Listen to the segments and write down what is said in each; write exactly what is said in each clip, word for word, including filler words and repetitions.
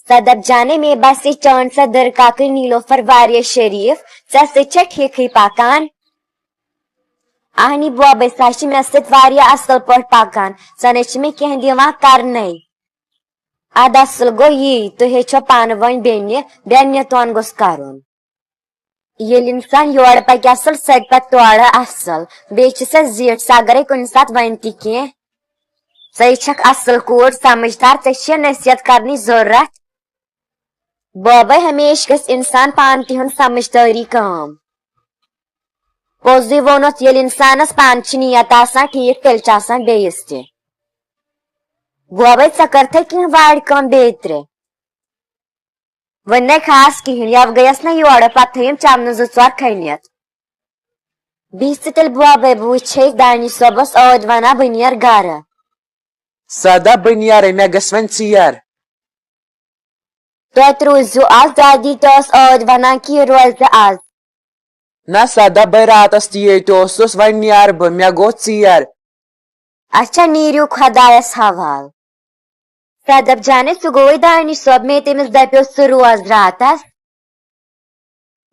صدف جانے، مے باسے چٲنۍ سۄ دٕرکاکٕنۍ نیٖلوفر واریاہ شریٖف، ژےٚ سۭتۍ چھےٚ ٹھیٖکھٕے پکان۔ اہنی بوبے، سۄ چھِ مےٚ سۭتۍ واریاہ اصل پٲٹھۍ پکان، سۄ نے چھِ مےٚ کینٛہہ دِوان کرنے۔ ادٕ اصل گوٚو یی، تُہۍ ہیٚچھو پانہٕ ؤنۍ بیٚنہِ، بیٚنہِ تون گوٚژھ کرُن۔ ییٚلہِ اِنسان یورٕ پَکہِ اَصٕل، سۄ تہِ پَکہِ تورٕ اَصٕل۔ بیٚیہِ چھِ سۄ زِٹھ، سۄ اَگَرے کُنہِ ساتہٕ وَنہِ تہِ کینٛہہ، سۄے چھَکھ اَصٕل کوٗر، سَمٕجھدار، ژےٚ چھےٚ نصیحت کَرنٕچ ضروٗرت۔ بابَے، ہمیشہِ گژھِ اِنسان پانہٕ تہِ ہیوٚن سَمٕجھدٲری کٲم۔ پوٚزُے ووٚنُتھ، ییٚلہِ اِنسانَس پانہٕ چھِ نیت آسان ٹھیٖک، تیٚلہِ چھِ آسان بیٚیِس تہِ۔ بابَے، ژےٚ کٔرتھے کینٛہہ وارِ کٲم بیترِ؟ وۄنۍ نے خاص کِہیٖنۍ، یَوٕ گٔیَس نہ یورٕ، پَتہٕ تھٲیِم چَمنہٕ زٕ ژور کھٔنِتھ۔ بِہہ ژٕ تیٚلہِ بوبَے، بہٕ وٕچھے دانِش صٲبَس ٲدۍ وَنان بہٕ نیر گَرٕ۔ سَدا، بہٕ نیرَے، مےٚ گٔژھ وۄنۍ ژیر۔ توتہِ روٗزِو آز، دادی تہِ ٲس ٲدۍ وَنان کہِ یہِ روزِ آز۔ نہ سَدا، بہٕ راتَس تہِ ییٚتہِ اوسُس، وۄنۍ نیرٕ بہٕ، مےٚ گوٚو ژیر۔ اچھا، نیٖرِو خۄدایَس حوال۔ صدف جانے، سُہ گوٚوٕے دانِش صٲب، مے تٔمِس دَپیو ژٕ روز راتَس۔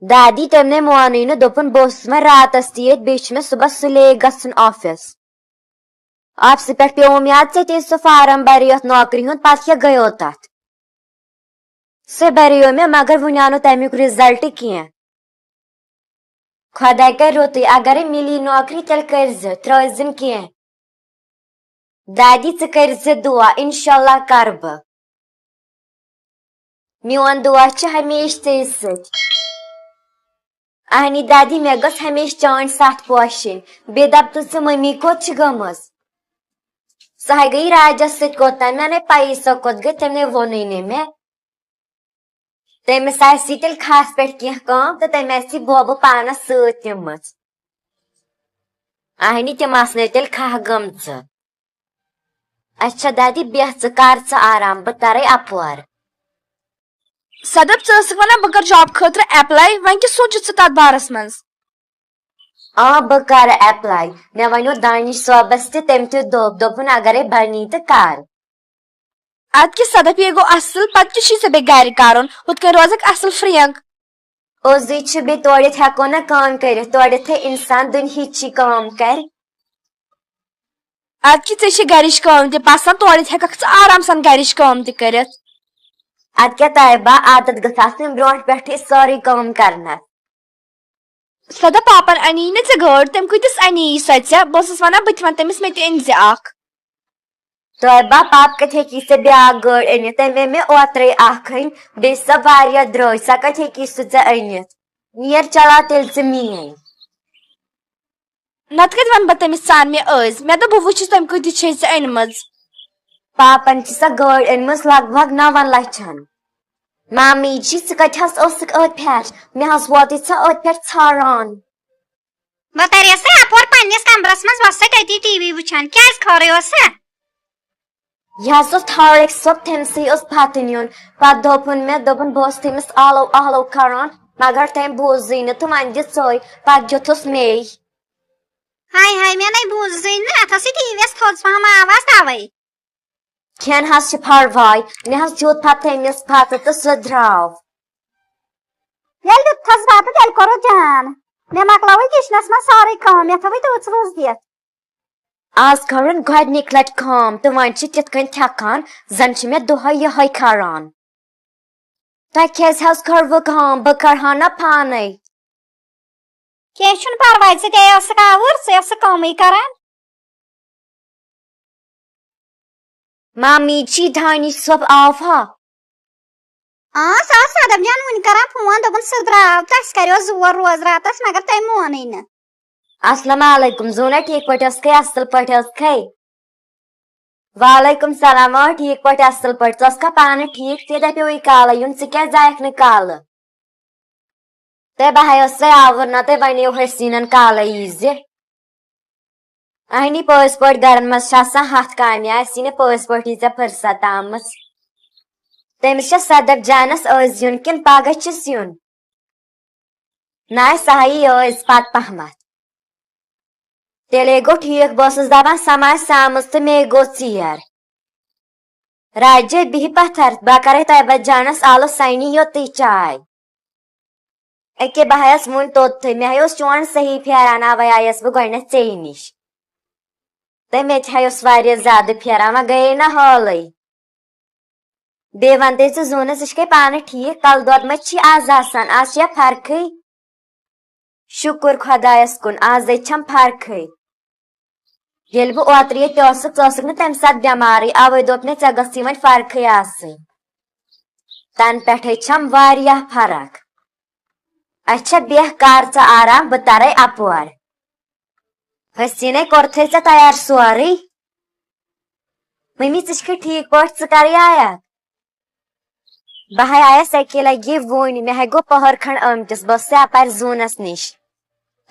دادی، تٔمۍ نے مونُے نہٕ، دوٚپُن، "بہٕ اوسُس وۄنۍ راتَس تہِ ییٚتہِ، بیٚیہِ چھُ مےٚ صُبحَس سُلے گژھُن آفِس۔" آفسہٕ پٮ۪ٹھ پیوم یاد ژےٚ تہِ سُہ فارم بریوتھ نوکری ہُنٛد، پتہٕ کیٛاہ گٔیو تتھ؟ سُہ بریو مےٚ، مگر وُنہِ آو نہٕ تمیُک رزلٹ کینٛہہ۔ خۄداے کرِ رُتُے، اگرے مِلی نوکری تیٚلہِ کٔرزِ، ترٲوزِن کینٛہہ۔ دادی، ژٕ کٔرزِ دُعا، انشاءاللہ کرٕ بہٕ۔ میون دُعا چھُ ہمیشہِ ژےٚ سۭتۍ۔ اہنی دادی، مےٚ گٔژھ ہمیشہِ چٲنۍ ستھ پوشِنۍ۔ بیٚیہِ دپ تہٕ ژٕ، مٔمی کوٚت چھِ گٔمٕژ؟ سۄ ہے گٔیہِ راجس سۭتۍ کوٚت تام، مےٚ نے پَیی سۄ کوٚت گٔے، تٔمۍ نے ووٚنُے نہٕ مےٚ۔ تٔمِس آسہِ تیٚلہِ کھہس پٮ۪ٹھ کینٛہہ کٲم تہٕ تٔمۍ آسہِ یہِ بوبہٕ پانس سۭتۍ نِمٕژ۔ اہنی، تِم آسنَے تیٚلہِ کھہہ گٔمژٕ۔ اچھا دادی، بیٚہہ ژٕ، کر ژٕ آرام، بہٕ ترے اپور۔ صدف، ژٕ ٲسٕکھ ونان بہٕ کر جاب خٲطرٕ ایپلاے، وۄنۍ کیٛاہ سونچُتھ ژٕ تتھ بارس منٛز؟ آ، بہٕ کرٕ ایپلاے۔ مےٚ ونیو دانش صٲبس تہِ، تٔمۍ تہِ دوٚپ، دوٚپُن اگرے بنی تہٕ کر۔ ادٕ کیٛاہ صدف، یے گوٚو اصل، پتہٕ کیٛاہ چھُے ژےٚ بیٚیہِ گرِ کرُن؟ ہُتھ کٔنۍ روزکھ اصل فرینک۔ اوزُے چھُ، بیٚیہِ تورٕ یِتھ ہٮ۪کو نہ کٲم کٔرِتھ، تورٕ یِتھے انسان دُنہِچی کٲم کرِ۔ ادٕ کہِ ژےٚ چھِ گرِچ کٲم تہِ پسند، تورٕ یِتھ ہٮ۪ککھ ژٕ آرام سان گرِچ کٲم تہِ کٔرِتھ۔ ادٕ کیٛاہ طیبہ، عادت گٔژھ آسٕنۍ برونٹھ پٮ۪ٹھٕے سٲرٕے کٲم کرنس۔ سدا، پاپن اَنی نہٕ ژےٚ گٲڑۍ، تٔمۍ کۭتِس اَنی یہِ سۄ ژےٚ؟ بہٕ ٲسٕس وَنان، بہٕ تہِ وَنہٕ تٔمِس، مےٚ تہِ أنۍ زِ اَکھ۔ توبہ، پاپہٕ کَتہِ ہیٚکی ژےٚ بیٛاکھ گٲڑۍ أنِتھ؟ تٔمۍ أنۍ مےٚ اوترَے اَکھ أنۍ، بیٚیہِ چھِ سۄ واریاہ درٛوج، سۄ کَتہِ ہیٚکی سُہ ژےٚ أنِتھ؟ نیر چلا تیٚلہِ ژٕ میٛٲنۍ۔ نَتہٕ کَتہِ وَنہٕ بہٕ تٔمِس، ژٕ اَن مےٚ أزۍ؟ مےٚ دوٚپ، بہٕ وٕچھِ تٔمۍ کۭتِس چھے ژےٚ أنۍمٕژ۔ پاپَن چھِ سۄ گٲڑۍ أنۍمٕژ لگ بگ نَوَن لَچھَن۔ مامی جی، ژٕ کَتہِ حظ ٲسٕکھ أتھۍ پٮ۪ٹھ؟ مےٚ حظ ووتُے ژٕ أتھۍ پٮ۪ٹھ ژھاران۔ بہٕ تریسے اپور پننِس کمرس منٛز، وۄستے تٔتی ٹی وی وٕچھان۔ کیٛازِ، خٲرٕے اوسا؟ یہِ حظ اوس طارق صٲب، تٔمۍ سٕے اوس بتہٕ نیُن۔ پتہٕ دوٚپُن مےٚ، دوٚپُن، بہٕ اوسُس تٔمِس آلو آلو کران، مگر تٔمۍ بوٗزٕے نہٕ تہٕ وۄنۍ دِژٕے، پتہٕ دیُتھُس مے۔ ہاے ہاے، مےٚ نے بوٗزٕے نہٕ، اتھ ٲسٕے ٹی وی یس تھٔز پہم آواز، توے۔ کھٮ۪ن حظ چھِ پرواے، مےٚ حظ دیُت پتہٕ تٔمِس بتہٕ تہٕ سُہ درٛاو۔ ییٚلہِ دیُتتھس بتہٕ، تیٚلہِ کوٚرُتھ جان۔ مےٚ مۄکلٲوٕے کچنس منٛز سٲرٕے کٲم، مےٚ تھٲوٕے تۭژ وٕژ دِتھ۔ آز کٔرٕن گۄڈٕنِکۍ لٹہِ کٲم تہٕ وۄنۍ چھِ تِتھ کٔنۍ تھٮ۪کان، زن چھِ مےٚ دۄہے یِہوٚے کران۔ تۄہہِ کیٛازِ حظ کٔروٕ کٲم؟ بہٕ کرٕ ہا نہ پانے۔ کینٛہہ چھُنہٕ پرواے، ژٕ تے ٲسٕکھ آوُر، ژٕ ٲسٕکھ کٲمٕے کران۔ مامی جی، دانش صٲب آو ہا؟ آ، سُہ اوس صدف جان وُنہِ کران فون، دوٚپُن سُہ درٛاو، تَس کریو زور روز راتس، مگر تٔمۍ مونُے نہٕ۔ السلام علیکم، زوٗنہ ٹھیٖک پٲٹھۍ ٲسکھے؟ اصل پٲٹھۍ ٲسکھے؟ وعلیکم سلام، آ ٹھیٖک پٲٹھۍ، اصل پٲٹھۍ۔ ژٕ ٲسکھا پانہٕ ٹھیٖک؟ ژےٚ دپیووُے کالے یُن، ژٕ کیٛازِ آیکھ نہٕ کالہٕ؟ تہٕ بہٕ ہا ٲسٕے آوُر، نتہٕ وَنیو حسیٖنن کالے یی زِ۔ اہنی پٔزۍ پٲٹھۍ گرن منٛز چھِ آسان ہتھ کامہِ، آسہِ نہٕ پٔزۍ پٲٹھی ژےٚ فرصت آمٕژ۔ تٔمِس چھےٚ صدف جانس أزۍ یُن کِنہٕ پگاہ چھِس یُن؟ نہ، سۄ ہا یی أزۍ پتہٕ پہمتھ۔ تیٚلے گوٚو ٹھیٖک، بہٕ ٲسٕس دپان سۄ ما آسہِ آمٕژ تہٕ مے گوٚو ژیر۔ راجے، بِہہِ پتھر، بہٕ کرے طیبہ جانس آلو سنی یوتٕے چاے۔ اکے، بہٕ ہیس وُنۍ توٚتتھٕے، مےٚ ہے اوس چون صحیح پھیران، اوے آیس بہٕ گۄڈٕنیتھ ژیٚے نِش۔ تہٕ مےٚ تہِ ہے اوس واریاہ زیادٕ پھیران، وۄنۍ گٔیے نہ حالٕے۔ بیٚیہِ وَن تہٕ ژٕ زوٗنَس، ژٕ چھکھے پانہٕ ٹھیٖک؟ کَلہٕ دود ما چھی آز آسان؟ آز چھےٚ فرقٕے؟ شُکُر خۄدایَس کُن، آزَے چھَم فرقٕے۔ ییٚلہِ بہٕ اوترٕ ییٚتہِ ٲسٕکھ، ژٕ ٲسٕکھ نہٕ تَمہِ ساتہٕ بٮ۪مارٕے، اَوَے دوٚپ مےٚ، ژےٚ گٔژھی وۄنۍ فرقٕے آسٕنۍ۔ تَنہٕ پٮ۪ٹھَے چھَم واریاہ فرق۔ اچھا، بیٚہہ، کر ژٕ آرام، بہٕ ترے اپور۔ حسینے، کوٚرتھے ژےٚ تیار سورُے؟ ممی، ژٕ چھکھے ٹھیٖک پٲٹھۍ؟ ژٕ کرے آیکھ؟ بہٕ ہے آیس اکی لگی وُنۍ، مےٚ ہے گوٚو پٔہر کھنڈ آمتِس، بہٕ ٲسسے اپارِ زوٗنس نِش۔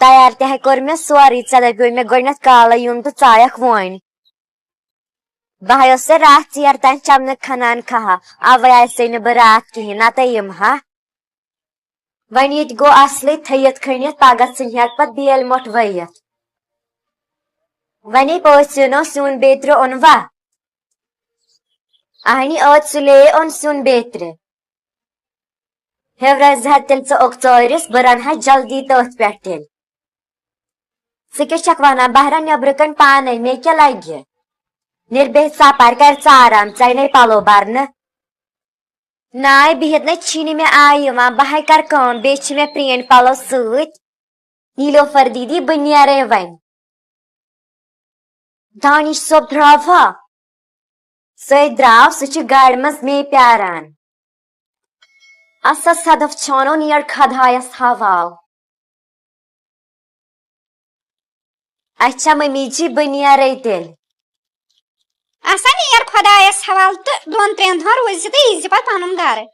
تیار تہِ ہے کوٚر مےٚ سورُے، ژےٚ دپیوے مےٚ گۄڈٕنیتھ کالے یُن تہٕ ژٕ آیکھ وُنۍ۔ بہٕ ہے ٲسسے راتھ ژیر تام چمنہٕ کھنان کھہہ، اوے آیسے نہٕ بہٕ راتھ کِہینۍ، نتہٕ یِمہٕ ہا۔ وۄنۍ ییٚتہِ گوٚو اصلٕے تھٔیِتھ کھٔنِتھ، پگاہ ژھٕنہِ ہٮ۪کھ پتہٕ بیلۍ مۄٹھ ؤیِتھ۔ وۄنۍ پٲژھِنو سیُن بیترِ اوٚنوا؟ اہنی، ٲدۍ سُلے اوٚن سیُن بیترِ۔ ہیو رزِ ہا تیٚلہِ ژٕ اوٚک ژٲرِس، بہٕ رنہٕ ہا جلدی تٔتھۍ پٮ۪ٹھ تیٚلہِ۔ ژٕ کیٛاہ چھکھ ونان؟ بہٕ ہا رنہٕ نیٚبرٕ کنہِ پانے، مےٚ کیٛاہ لگہِ؟ نیر بیٚہہ ژاپار، کر ژٕ آرام، ژے نے پلو برنہٕ۔ ناے، بِہِتھ نَے چھی نہٕ مےٚ آے یِوان، بہٕ ہَے کَرٕ کٲم، بیٚیہِ چھِ مےٚ پرٛٲنۍ پَلو سۭتۍ۔ نیٖلوفر دیٖدی، بہٕ نیرَے وۄنۍ۔ دانِش صٲب درٛاو ہا؟ سُے درٛاو، سُہ چھُ گاڑِ منٛز مے پیاران۔ اَسا صدف چھانو نیر خۄدایَس حوال۔ اچھا ممی جی، بہٕ نیرے تیٚلہِ۔ اَسا نیر خۄدایَس حوال تہٕ دۄن ترٛٮ۪ن دۄہَن روٗزِ تہٕ ییٖزِ پَتہٕ پَنُن گَرٕ۔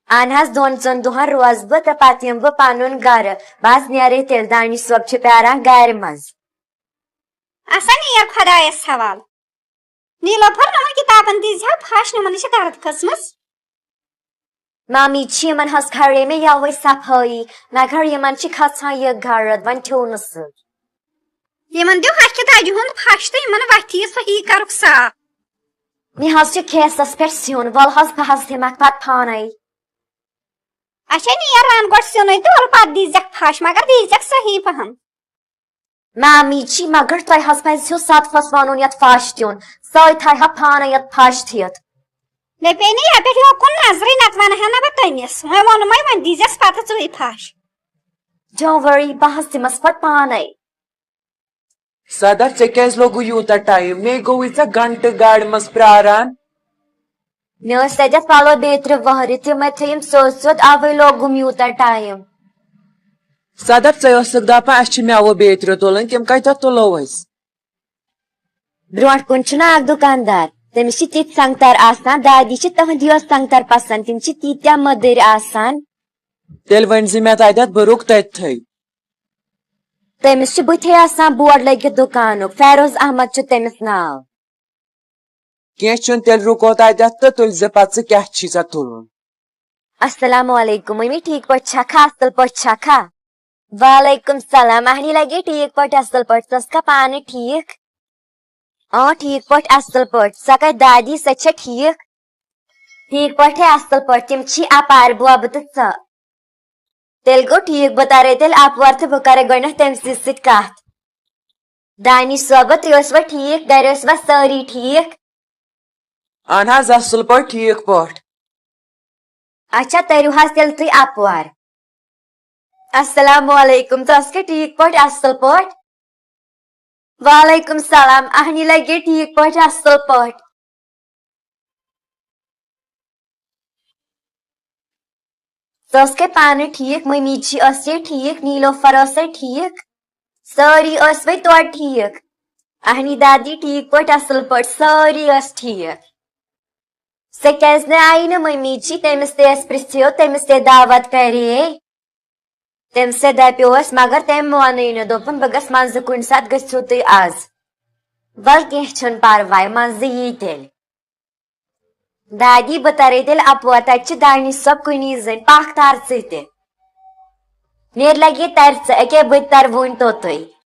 اَہَن حظ، دۄن ژۄن دۄہَن روزٕ بہٕ تہٕ پَتہٕ یِمہٕ بہٕ پَنُن گَرٕ۔ بہٕ حظ نیرے تیٚلہِ، دانِش صٲب چھُ پیاران گَرِ منٛز۔ اَسا نیر خۄدایَس حوال۔ نیٖلوفر، یِمَن کِتابَن دیٖزِ ہا پھَش، یِمَن چھِ درد کھٔژمٕژ۔ مامی جی، یِمَن حظ کھرے مےٚ یَوَے صفٲیی، مگر یِمَن چھِ کھَسان یہِ گرد، وۄنۍ کھیوٚو نہٕ سُہ۔ یِمَن دِیِو ہَکھِ دَجہِ ہُنٛد پھَش تہٕ یِمَن وَتھِ یہِ صحیح کَرُکھ صاف۔ مےٚ حظ چھُ کھیسَس پٮ۪ٹھ سیُن، وَلہٕ حظ بہٕ حظ دِمَکھ پَتہٕ پانَے۔ اچھا، نیر رَن گۄڈٕ سیُنٕے تہٕ وَلہٕ پَتہٕ دیٖزٮ۪کھ پھَش، مگر دیٖزٮ۪کھ صحیح پَہَم۔ مامی جی، مگر تۄہہِ حظ پزِ ہیو صدفس ونُن یتھ پھش دیُن۔ سۄے تھایہِ ہا پانَے یتھ پھش دِتھ۔ مےٚ پیٚیہِ نہٕ یپٲرۍ یوکُن نظرٕے، نتہٕ ونہٕ ہا نہٕ بہٕ تٔمِس۔ وۄنۍ ووٚنمے، وۄنۍ دیٖزٮ۪س پتہٕ ژٕے پھش۔ Don't worry، بہٕ حظ دِمس پتہٕ پانَے۔ صدف، ژےٚ کیازِ لوٚگُے یوٗتاہ ٹایم؟ مے گوٚوُے ژےٚ گھنٹہٕ گاڑِ منٛز پراران۔ مےٚ ٲسۍ تَتٮ۪تھ پَلو بیترِ وہرِ، تِمَے تھٲیِم سیوٚد سیوٚد، اَوَے لوگُم یوٗتاہ ٹایم۔ صدف، ژٕ ٲسٕکھ دَپان اَسہِ چھِ مٮ۪وٕ بیترِ تُلٕنۍ، تِم کَتٮ۪تھ تُلو أسۍ؟ برٛونٛٹھ کُن چھُنہ اَکھ دُکاندار، تٔمِس چھِ تِتھۍ سنٛگتر آسان، دادی چھِ تٕہٕنٛدۍ یوت سنٛگتر پسنٛد، تِم چھِ تیٖتیٛاہ مٔدٕرۍ آسان۔ تیٚلہِ ؤنۍ زِ مےٚ تَتٮ۪تھ، بہٕ رُکہٕ تٔتھٕے۔ تٔمِس چھُ بٕتھے آسان بورڈ لٔگِتھ دُکانُک، فیروز احمد چھُ تٔمِس ناو۔ کینٛہہ چھُنہٕ، تیٚلہِ رُکو تَتٮ۪تھ تہٕ تُلۍ زِ پَتہٕ ژٕ کیٛاہ چھی ژےٚ تُلُن۔ السلام علیکم ممی، ٹھیٖک پٲٹھۍ چھکھا؟ اَصٕل پٲٹھۍ چھکھا؟ وعلیکم سلام اہنی، لگے ٹھیٖک پٲٹھۍ اَصٕل پٲٹھۍ، ژٕ ٲسکھا پانہٕ ٹھیٖک؟ اۭں، ٹھیٖک پٲٹھۍ اَصٕل پٲٹھۍ، سۄ کَتہِ دادی، سۄ چھےٚ ٹھیٖک؟ ٹھیٖک پٲٹھۍ اَصٕل پٲٹھۍ، تِم چھی اَپارِ بوبہٕ تہٕ ژٕ۔ تیٚلہِ گوٚو ٹھیٖک، بہٕ ترے تیٚلہِ اپور تہٕ بہٕ کرے گۄڈٕنیتھ تٔمۍ سٕے سۭتۍ کتھ۔ دانش صٲبہ، تُہۍ ٲسوا ٹھیٖک؟ گرِ ٲسوا سٲری ٹھیٖک؟ اہن حظ، اصل پٲٹھۍ، ٹھیٖک پٲٹھۍ۔ اچھا، تٔرِو حظ تیٚلہِ تُہۍ اپور۔ السلام علیکم، ژٕ ٲسکھا ٹھیٖک پٲٹھۍ، اصل پٲٹھۍ؟ وعلیکم السلام، اہنی لگے ٹھیٖک پٲٹھۍ، اصل پٲٹھۍ۔ ژٕ ٲسکھے پانہٕ ٹھیٖک، ممی جی ٲسے ٹھیٖک، نیٖلوفر ٲسے ٹھیٖک، سٲری ٲسوے توتہِ ٹھیٖک۔ اہنی دادی ٹھیٖک پٲٹھۍ، اصل پٲٹھۍ، سٲری ٲسۍ ٹھیٖک۔ سۄ کیازِ نہٕ آیی نہٕ ممی جی؟ تٔمِس تہِ اَسہِ پرژھیو، تٔمِس تہِ دعوت کرے۔ تٔمِس تہِ دپیو اَسہِ، مگر تٔمۍ مونُے نہٕ، دوٚپُن، "بہٕ گژھٕ منٛزٕ کُنہِ ساتہٕ، گٔژھِو تُہۍ آز۔" وَلہٕ کینٛہہ چھُنہٕ پرواے، منٛزٕ یی تیٚلہِ۔ دادی، بہٕ ترے تیٚلہِ اپور، تتہِ چھِ دانش صٲب کُنی زٔنۍ، پکھ تر ژٕ تہِ۔ نیر لگے ترِ ژٕ، أکے بہٕ تہِ ترٕ وُنۍ توٚتُے۔